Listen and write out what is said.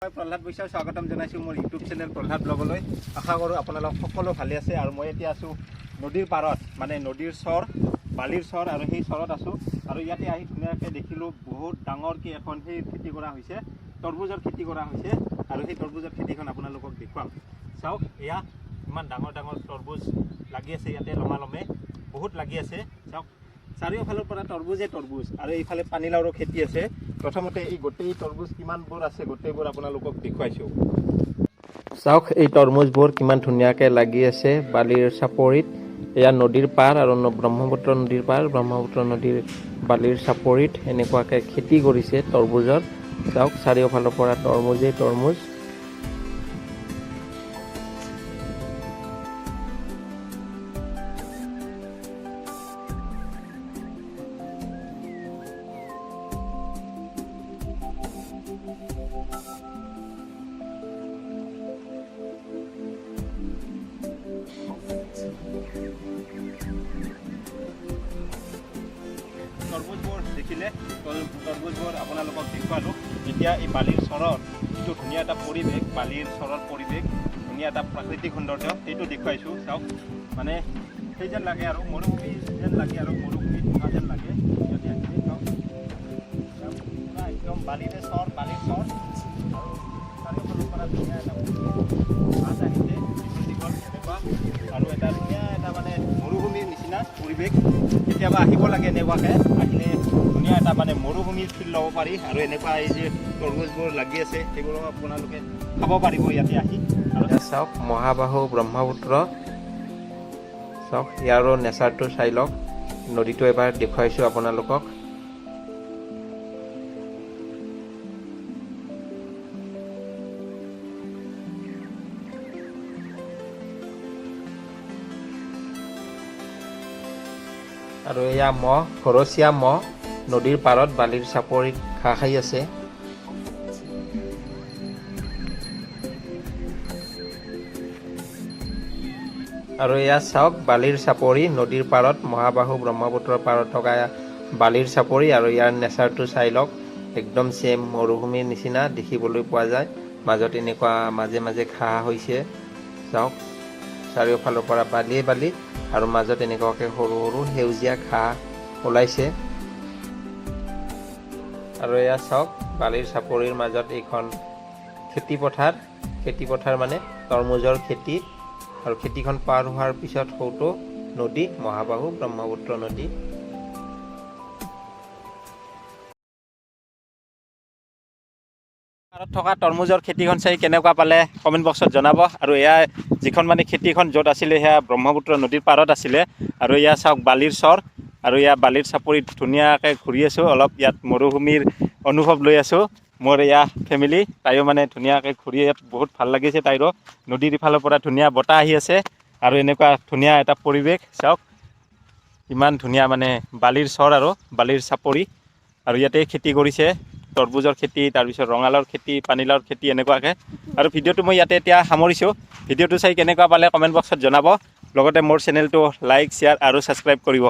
মই প্ৰহ্লাদ বৈশ্য, স্বাগতম জনাইছোঁ মোৰ ইউটিউব চেনেল প্ৰহ্লাদ ব্লগলৈ। আশা কৰোঁ আপোনালোক সকলো ভালে আছে। আৰু মই এতিয়া আছোঁ নদীৰ পাৰত, মানে নদীৰ চৰ, বালিৰ চৰ, আৰু সেই চৰত আছোঁ। আৰু ইয়াতে আহি ধুনীয়াকৈ দেখিলোঁ বহুত ডাঙৰকৈ এখন সেই খেতি কৰা হৈছে, তৰমুজৰ খেতি কৰা হৈছে। আৰু সেই তৰমুজৰ খেতিখন আপোনালোকক দেখুৱাম। চাওক, এয়া ইমান ডাঙৰ ডাঙৰ তৰমুজ লাগি আছে ইয়াতে, লমালমে বহুত লাগি আছে। চাওক, চাৰিওফালৰ পৰা তৰমুজে তৰমুজ। আৰু এইফালে পানীলাওৰো খেতি আছে। প্ৰথমতে এই গোটেই তৰমুজ কিমানবোৰ আছে গোটেইবোৰ আপোনালোকক দেখুৱাইছোঁ। চাওক, এই তৰমুজবোৰ কিমান ধুনীয়াকৈ লাগি আছে বালিৰ চাপৰিত। এয়া নদীৰ পাৰ আৰু ব্ৰহ্মপুত্ৰ নদীৰ পাৰ। ব্ৰহ্মপুত্ৰ নদীৰ বালিৰ চাপৰিত এনেকুৱাকৈ খেতি কৰিছে তৰমুজৰ। চাওক, চাৰিওফালৰ পৰা তৰমুজেই তৰমুজ। তৰমুজবোৰ দেখিলে, তৰমুজবোৰ আপোনালোকক দেখুৱালোঁ। এতিয়া এই বালিৰ চৰৰ যিটো ধুনীয়া এটা পৰিৱেশ, বালিৰ চৰৰ পৰিৱেশ, ধুনীয়া এটা প্ৰাকৃতিক সৌন্দৰ্য, সেইটো দেখুৱাইছোঁ। চাওক, মানে সেই যেন লাগে আৰু মৰুভূমি যেন লাগে আৰু মৰুভূমিত থকা যেন লাগে ইয়াতে আহিলে। চাওক, চাওক, পুৰা একদম বালিৰে চৰ, বালিৰ চৰ। আৰু চাৰিওফালৰ পৰা ধুনীয়া এটা মাছ আহিছে, দীঘল দীঘল এনেকুৱা। আৰু এটা ধুনীয়া এটা মানে মৰুভূমিৰ নিচিনা পৰিৱেশ। কেতিয়াবা আহিব লাগে, এনেকুৱাকৈ আহিলে ধুনীয়া এটা মানে মৰুভূমিৰ ফিল ল'ব পাৰি। আৰু এনেকুৱা এই যে তৰমুজবোৰ লাগি আছে, সেইবোৰো আপোনালোকে খাব পাৰিব ইয়াতে আহি। আৰু চাওক, মহাবাহু ব্ৰহ্মপুত্ৰ। চাওক, ইয়াৰো নেচাৰটো চাই লওক। নদীটো এবাৰ দেখুৱাইছোঁ আপোনালোকক। আৰু এয়া মহ, ঘৰচীয়া মহ, নদীৰ পাৰত বালিৰ চাপৰিত ঘাঁহ খাই আছে। আৰু এয়া চাওক, বালিৰ চাপৰি, নদীৰ পাৰত, মহাবাহু ব্ৰহ্মপুত্ৰৰ পাৰত থকা বালিৰ চাপৰি। আৰু ইয়াৰ নেচাৰটো চাই লওক, একদম ছেম মৰুভূমিৰ নিচিনা দেখিবলৈ পোৱা যায়। মাজত এনেকুৱা মাজে মাজে ঘাঁহ হৈছে। চাওক, চাৰিওফালৰ পৰা বালিয়ে বালি আৰু মাজত এনেকুৱাকৈ সৰু সৰু সেউজীয়া ঘাঁহ ওলাইছে। আৰু এয়া চাওক, বালিৰ চাপৰিৰ মাজত এইখন খেতি পথাৰ। খেতি পথাৰ মানে তৰমুজৰ খেতি। আৰু খেতিখন পাৰ হোৱাৰ পিছত সৌটো নদী, মহাবাহু ব্ৰহ্মপুত্ৰ নদী। পাৰত থকা তৰমুজৰ খেতিখন চাই কেনেকুৱা পালে কমেণ্ট বক্সত জনাব। আৰু এয়া যিখন মানে খেতিখন য'ত আছিলে, সেয়া ব্ৰহ্মপুত্ৰ নদীৰ পাৰত আছিলে। আৰু এয়া চাওক, বালিৰ চৰ। আৰু এয়া বালিৰ চাপৰিত ধুনীয়াকৈ ঘূৰি আছোঁ, অলপ ইয়াত মৰুভূমিৰ অনুভৱ লৈ আছোঁ। মোৰ এয়া ফেমিলি, তাইও মানে ধুনীয়াকৈ ঘূৰি ইয়াত বহুত ভাল লাগিছে তাইৰো। নদীৰ ইফালৰ পৰা ধুনীয়া বতাহ আহি আছে আৰু এনেকুৱা ধুনীয়া এটা পৰিৱেশ। চাওক, ইমান ধুনীয়া মানে বালিৰ চৰ আৰু বালিৰ চাপৰি। আৰু ইয়াতে খেতি কৰিছে, তৰমুজৰ খেতি, তাৰপিছত ৰঙালাওৰ খেতি, পানীলাওৰ খেতি এনেকুৱাকৈ। আৰু ভিডিঅ'টো মই ইয়াতে এতিয়া সামৰিছোঁ। ভিডিঅ'টো চাই কেনেকুৱা পালে কমেণ্ট বক্সত জনাব। লগতে মোৰ চেনেলটো লাইক, শ্বেয়াৰ আৰু ছাবস্ক্ৰাইব কৰিব।